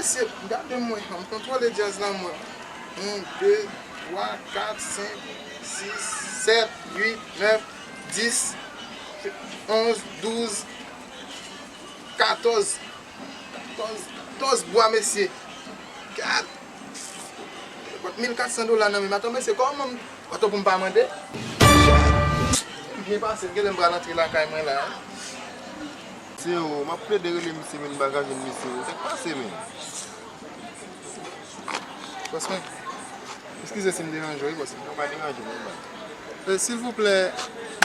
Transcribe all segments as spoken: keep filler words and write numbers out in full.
Se, gade mwen, an m kontwole djaz la mwen. Yon, de, twa, kat, senk, sis, sèt, uit, nèf, dis, onz, douz, katòz. Katòz, katòz bwa, mesye. Kat. Mil kat san dola nan men m. Atann, mesye, kòman m, atann pou m pa mande? M byen pase, m genlè m pral antre lakay mwen la. Se yo, m ap plede rele misye, men m pa ka jwenn misye. Sa k pase, men? Bòs mwen, eskize si m deranje w, wi, bòs mwen. Non, pa deranje, non, baz. E, silvouplè,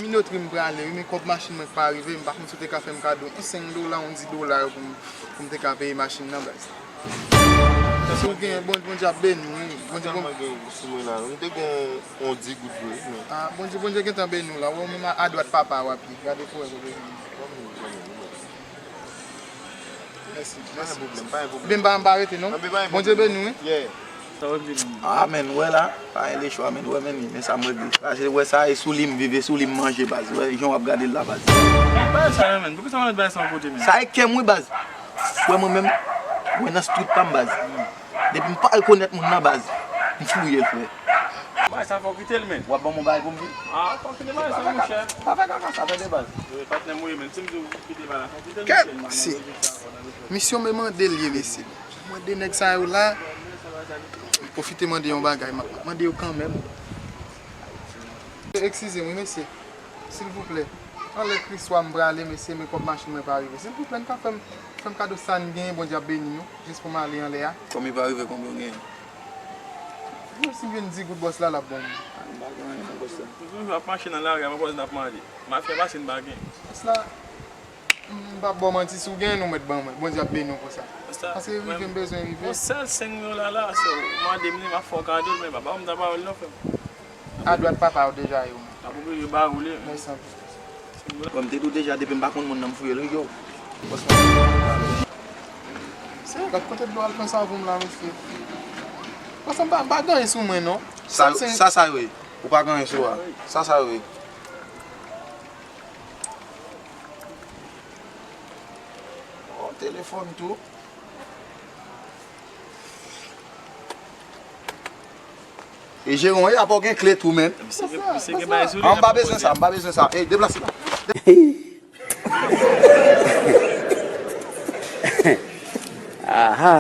minotri m prale, wi, men kòb machin mwen k pa rive, m pa konn si w te ka fè m kado yon senk dola, yon dis dola yo pou m, pou m te ka peye machin nan, baz. Si w gen, bon, Bondye ap beni w, wi. Bondye bon. Sou mwen la, m te gen yon dis goud vre, men. Ah, Bondye, Bondye gentan beni w la. Wè w menm a, adwat papa w ap ye. Gade pou wè, Bondye. Mèsi, mèsi. Pa gen pwoblèm, pa gen pwoblèm. Ben, m pa, m pa rete, non. Bondye beni w, wi. Yeah. Sa w di, men? Ah, men, wè la, pa gen lechwa, men, wè, men, men sa m regle. Sa, se, wè, sa, e sou li m viv, e sou li m manje, baz. Wè, jan w ap gade l la, baz. Bay sa, men, men. Poukisa w mèt bay sa yon kote, men? Sa e kè m, wi, baz. Wè, mwen menm, mwen nan street pa m, baz. Depi m pa rekonèt moun nan, baz, m fouye l, frè. Bay sa, fò w kite l, men. W ap ban m yon bagay pou m viv? Ah, fò w kite bagay sa, monchè. Pa fè kaka sa, tande, baz. Patnè m, wi, men, si m di w kite bagay la, fò w kite l, monchè. Kèt, si. Misyon m mande l ye, mesye. Mwen de nèg sa yo la, pwofite mande yon bagay, m ap mande yo kanmenm. Eskize m, wi, mesye. Silvouplè, anlè Kriswa m prale, mesye, men kòb machin mwen pa rive. Silvouplè, n ka fè m, fè m kado sa n genyen, Bondye ap beni nou, jis pou m ale anlè a. Kòm li pa rive, konbyen w genyen? Menm si m jwenn dis goud bòs la, l ap ban m. Ah, m pa gen anyen non, bòs la. Nou toujou ap mache nan lari a, men bòs n ap mande. Mafya pase n pa gen. Bòs la, m p ap ba w manti, si w genyen, nou mèt ban mwen. Bondye ap beni w pou sa. Paske rive m bezwen rive. Yon sèl senk dola la, se w mande m li, m ap fè w kado l, men pa ba m ta pawòl non, frè m. Adwat papa w deja yo. N ap oblije ba ou li. Mèsi anpil. Bon, m te di w deja, depi m pa konn moun nan, m fouye l, wi, yo. Seyè, gad kote dlo al pran sa pou m la, mesye. Bon, sa m pa, m pa gen anyen sou mwen, non. Sa, sa, sa yo ye. Ou pa gen anyen sou ou a. Sa, sa yo ye. Oh, telefòn tou. E jeran, e apa w gen kle tou, men? Misye gen, misye gen bagay sou li. Ah, m pa bezwen sa, m pa bezwen sa. Ey, deplase la. Aha.